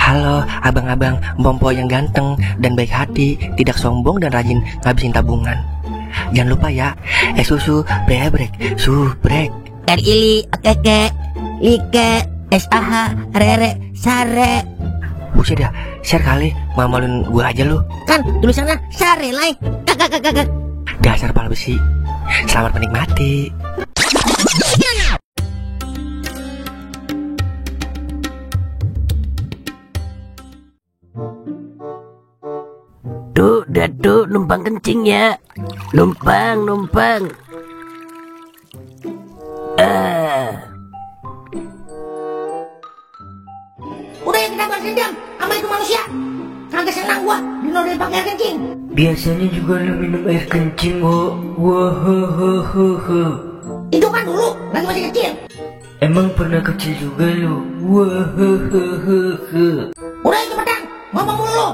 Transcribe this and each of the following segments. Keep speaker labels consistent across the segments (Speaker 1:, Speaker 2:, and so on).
Speaker 1: Halo abang-abang Bompo yang ganteng dan baik hati, tidak sombong dan rajin ngabisin tabungan. Jangan lupa ya, susu brebrek, subrek.
Speaker 2: Ili, keke, like, sah, rere, sare.
Speaker 1: Buset ya, share kali, mamalin gue aja lu.
Speaker 2: Kan tulisannya sare, like. Kakak.
Speaker 1: Dasar pal besi. Selamat menikmati.
Speaker 2: Tuh, numpang kencing ya. Numpang. Udah yang kenapa dendam sama itu manusia? Kagak senang gua dinodoin pakai air kencing.
Speaker 3: Biasanya juga lu minum air kencing, Wahahaha.
Speaker 2: Itu kan dulu lagi masih kecil.
Speaker 3: Emang pernah kecil juga lu? Wahahaha.
Speaker 2: Udah itu pedang, ngomong mulu lu.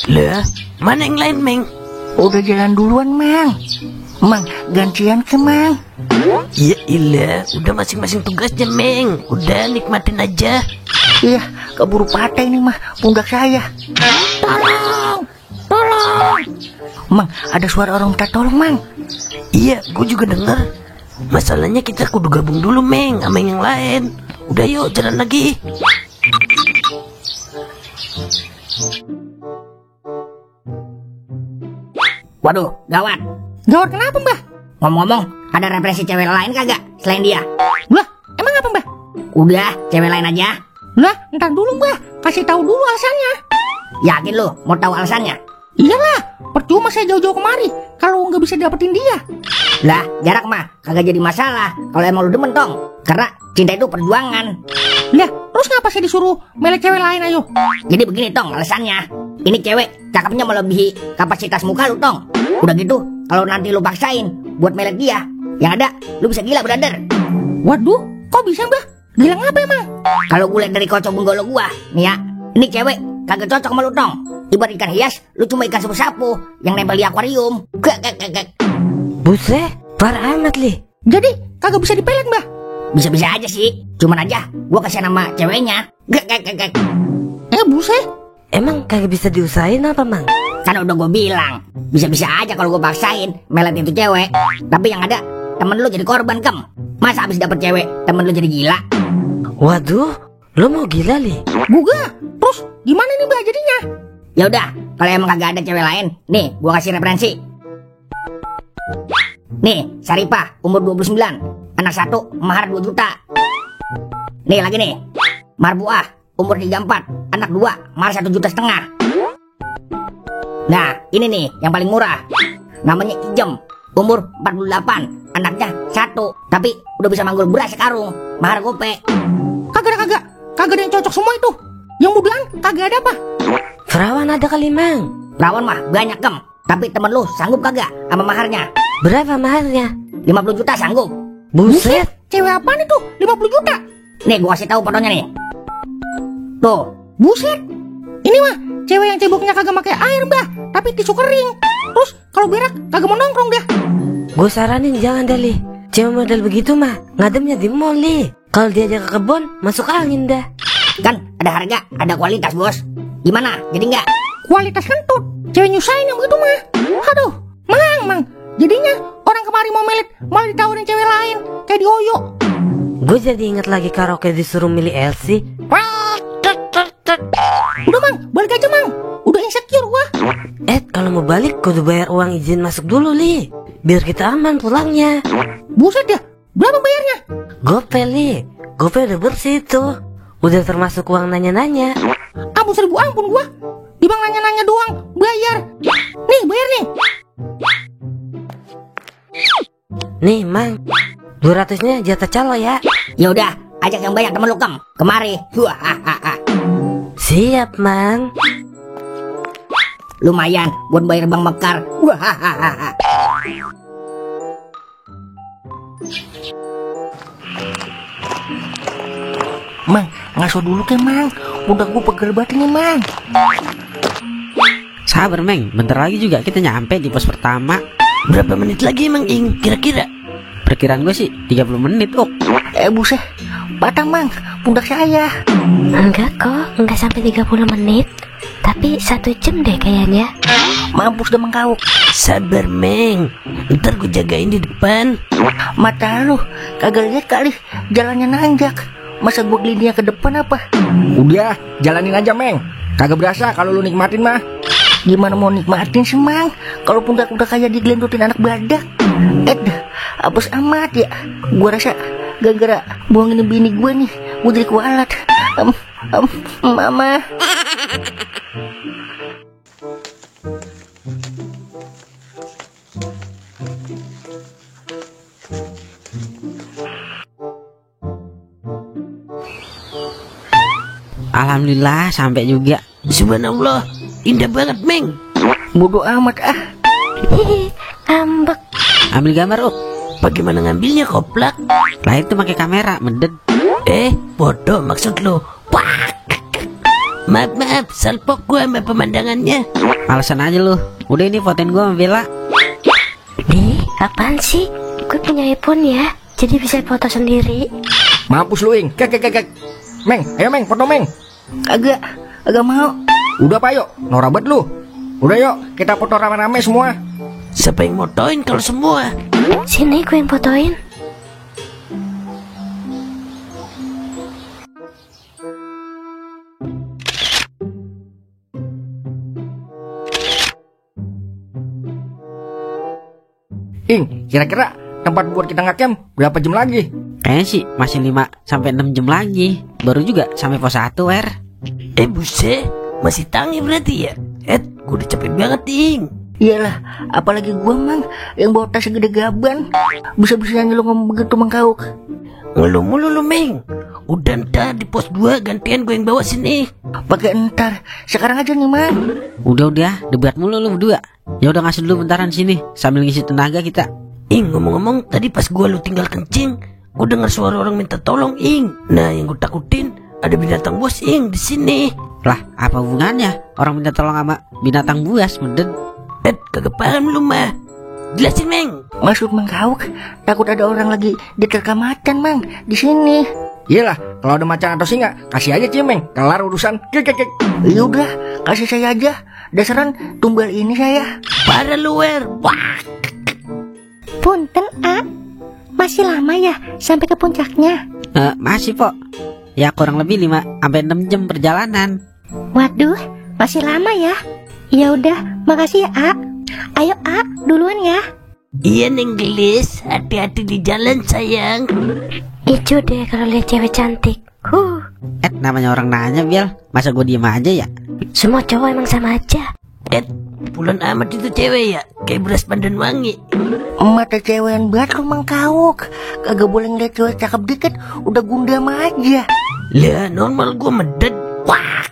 Speaker 3: Lah, mana yang lain, Meng?
Speaker 1: Udah jalan duluan, Mang. Mang, gantian ke Mang.
Speaker 3: Ya ilah, udah masing-masing tugasnya, Meng. Udah nikmatin aja.
Speaker 1: Iya, keburu patah ini mah pundak saya.
Speaker 2: Tolong.
Speaker 1: Mang, ada suara orang minta tolong, Mang.
Speaker 3: Iya, gue juga denger. Masalahnya kita kudu gabung dulu, Meng, sama yang lain. Udah yuk, jalan lagi.
Speaker 2: Waduh, gawat.
Speaker 4: Gawat kenapa, Mbah?
Speaker 2: Ngomong-ngomong, ada referensi cewek lain kagak selain dia?
Speaker 4: Lah, emang apa, Mbah?
Speaker 2: Udah, cewek lain aja.
Speaker 4: Lah, ntar dulu, Mbah. Kasih tahu dulu alasannya.
Speaker 2: Yakin lu mau tahu alasannya?
Speaker 4: Iyalah, percuma saya jauh-jauh kemari kalau nggak bisa dapetin dia.
Speaker 2: Lah, jarak mah kagak jadi masalah kalau emang lu demen tong. Karena cinta itu perjuangan.
Speaker 4: Lah, terus ngapa saya disuruh melek cewek lain, ayo?
Speaker 2: Jadi begini tong alasannya. Ini cewek cakepnya melebihi kapasitas muka lu tong. Udah gitu, kalau nanti lu paksain buat melek dia, yang ada lu bisa gila, brother.
Speaker 4: Waduh, kok bisa, Mbah? Gila ngapa emang?
Speaker 2: Kalau gue liat dari kocok benggolo gua, nih ya, ini cewek kagak cocok sama lu tong. Ibarat ikan hias, lu cuma ikan sapu-sapu yang nempel di akuarium. Gak.
Speaker 3: Buset, parah amat, Li.
Speaker 4: Jadi, kagak bisa dipelek, Mbah?
Speaker 2: Bisa-bisa aja sih, cuman aja gua kasih nama ceweknya. Gak.
Speaker 4: Buset.
Speaker 3: Emang kagak bisa diusahain apa, Mang?
Speaker 2: Kan udah gue bilang, bisa-bisa aja kalau gue paksain melet itu cewek. Tapi yang ada, temen lu jadi korban, Kem. Masa abis dapet cewek, temen lu jadi gila?
Speaker 3: Waduh, lo mau gila, Li?
Speaker 4: Guga. Terus gimana nih, Mbah, jadinya?
Speaker 2: Ya udah, kalau emang kagak ada cewek lain, nih gue kasih referensi. Nih, Saripah, umur 29, anak 1, mahar 2 juta. Nih lagi nih, Marbuah, umur 34, anak 2, mahar 1,5 juta. Nah, ini nih yang paling murah. Namanya Ijem, umur 48, anaknya 1, tapi udah bisa manggul beras sekarung, mahar gope.
Speaker 4: Kagak ada yang cocok semua itu. Yang mudahan kagak ada, apa?
Speaker 3: Perawan ada kali, Mang.
Speaker 2: Perawan mah banyak, Kem. Tapi temen lu sanggup kagak sama maharnya?
Speaker 3: Berapa maharnya?
Speaker 2: 50 juta sanggup.
Speaker 3: Buset.
Speaker 4: Cewek apaan itu? 50 juta?
Speaker 2: Nih gua kasih tahu fotonya nih. Tuh.
Speaker 4: Buset. Ini mah cewek yang ceboknya kagak pakai air, Mbah, tapi tisu kering. Terus kalau berak kagak mau nongkrong dah.
Speaker 3: Gue saranin jangan dah, Li. Cewek model begitu mah ngademnya di mall, Li. Kalau diajak ke kebun, masuk angin dah.
Speaker 2: Kan ada harga, ada kualitas, bos. Gimana? Jadi enggak?
Speaker 4: Kualitas kentut. Cewek nyusahin yang begitu mah. Aduh, Mang. Jadinya orang kemari mau melet malah ditawarin cewek lain kayak di Oyo.
Speaker 3: Gue jadi inget lagi karaoke disuruh milih Elsie.
Speaker 4: Udah, Mang, balik aja, Mang. Udah insecure gua.
Speaker 3: Kalau mau balik kudu bayar uang izin masuk dulu, Li. Biar kita aman pulangnya.
Speaker 4: Buset ya. Berapa bayarnya?
Speaker 3: Gope, Li. Gope udah bersih tuh. Udah termasuk uang nanya-nanya.
Speaker 4: Ampun 1000 ampun gua. Dibang nanya-nanya doang bayar. Nih, bayar nih.
Speaker 3: Nih, Mang. 200-nya jatah calo ya.
Speaker 2: Ya udah, ajak yang banyak temen lu, Kem. Kemari.
Speaker 3: Siap, Mang.
Speaker 2: Lumayan buat bayar Bang Mekar.
Speaker 1: Mang, ngaso dulu ke Mang. pundak gua pegel banget nih, Mang.
Speaker 3: Sabar Meng, bentar lagi juga kita nyampe di pos pertama.
Speaker 5: Berapa menit lagi emang Ing kira-kira?
Speaker 3: Perkiraan gue sih 30 menit Ok.
Speaker 1: Buset, patah Mang, pundak saya.
Speaker 6: Enggak kok, enggak sampai 30 menit. Tapi 1 jam deh kayaknya.
Speaker 1: Mampus dah Mengkauk.
Speaker 5: Sabar Meng, ntar gue jagain di depan.
Speaker 1: Mata lu kagak lihat kali jalannya nanjak. Masa gua gelindingnya ke depan apa?
Speaker 4: Udah, jalanin aja, Meng. Kagak berasa kalau lu nikmatin mah.
Speaker 1: Gimana mau nikmatin sih Mang, kalau pundak udah kayak digelendotin anak badak. Apes amat ya. Gua rasa gara-gara buangin bini gue nih, gua jadi kualat. Mama.
Speaker 3: Alhamdulillah sampai juga.
Speaker 5: Subhanallah, indah banget Meng.
Speaker 1: Bodoh amat ah.
Speaker 6: Hihi, ambek.
Speaker 3: Ambil gambar Ok.
Speaker 5: Bagaimana ngambilnya koplak?
Speaker 3: Lah itu pakai kamera, meded.
Speaker 5: Bodoh maksud lo. Wah. Maaf, salpok gue sama pemandangannya.
Speaker 3: Alasan aja lu. Udah ini fotoin gue sama Bella.
Speaker 6: Nih, apaan sih? Gue punya iPhone ya, jadi bisa foto sendiri.
Speaker 4: Mampus lu, Ing. Kek. Meng, ayo Meng, foto Meng.
Speaker 1: Agak mau.
Speaker 4: Udah Pak, yuk. Norak banget lu. Udah yuk, kita foto rame-rame semua.
Speaker 5: Siapa yang motoin kalau semua?
Speaker 6: Sini gue yang fotoin.
Speaker 4: Ing, kira-kira tempat buat kita ngecamp berapa jam lagi?
Speaker 3: Kayaknya sih masih 5 sampai 6 jam lagi. Baru juga sampai pos 1 Wer.
Speaker 5: Buset, masih tangi berarti ya? Gue udah capek banget Ing.
Speaker 1: Iyalah, apalagi gua Mang yang bawa tas segede gaban. Bisa-bisanya lu ngomong begitu Mengkauk.
Speaker 5: Ngeluh mulu lu Meng. Udah ntar di pos 2 gantian gue yang bawa sini.
Speaker 1: Pakai entar. Sekarang aja nih Mang.
Speaker 3: Udah, debat mulu lu berdua. Ya udah ngasih dulu bentaran sini sambil ngisi tenaga kita.
Speaker 5: Ing, ngomong-ngomong tadi pas gue lu tinggal kencing, gue dengar suara orang minta tolong Ing. Nah yang gue takutin ada binatang buas Ing di sini.
Speaker 3: Lah, apa hubungannya orang minta tolong sama binatang buas, meded?
Speaker 5: Kagak paham lu mah. Jelasin Meng.
Speaker 1: Maksud Mengkauk, takut ada orang lagi diterkamatan Mang di sini.
Speaker 4: Iyalah, kalau ada macan atau singa, kasih aja Cimeng. Kelar urusan. Kek.
Speaker 1: Yaudah, kasih saya aja. Dasaran tumbal ini saya.
Speaker 5: Parah lu Wer. Wah.
Speaker 6: Punten, A. Masih lama ya sampai ke puncaknya?
Speaker 3: Masih Pok. Ya kurang lebih 5 sampai 6 jam perjalanan.
Speaker 6: Waduh, masih lama ya. Ya udah, makasih ya, A. Ayo, A, duluan ya.
Speaker 5: Iya Neng Gelis, hati-hati di jalan sayang.
Speaker 6: Ijo deh kalau lihat cewek cantik.
Speaker 3: Namanya orang nanya Bial, masa gue diem aja ya?
Speaker 6: Semua cowok emang sama aja.
Speaker 5: Bulan amat itu cewek ya, kayak beras pandan wangi.
Speaker 1: Mata cewekan banget lu Mengkauk. Kagak boleh ngeliat cewek cakep dikit, udah gundam aja.
Speaker 5: Lah normal gue meded. Wah.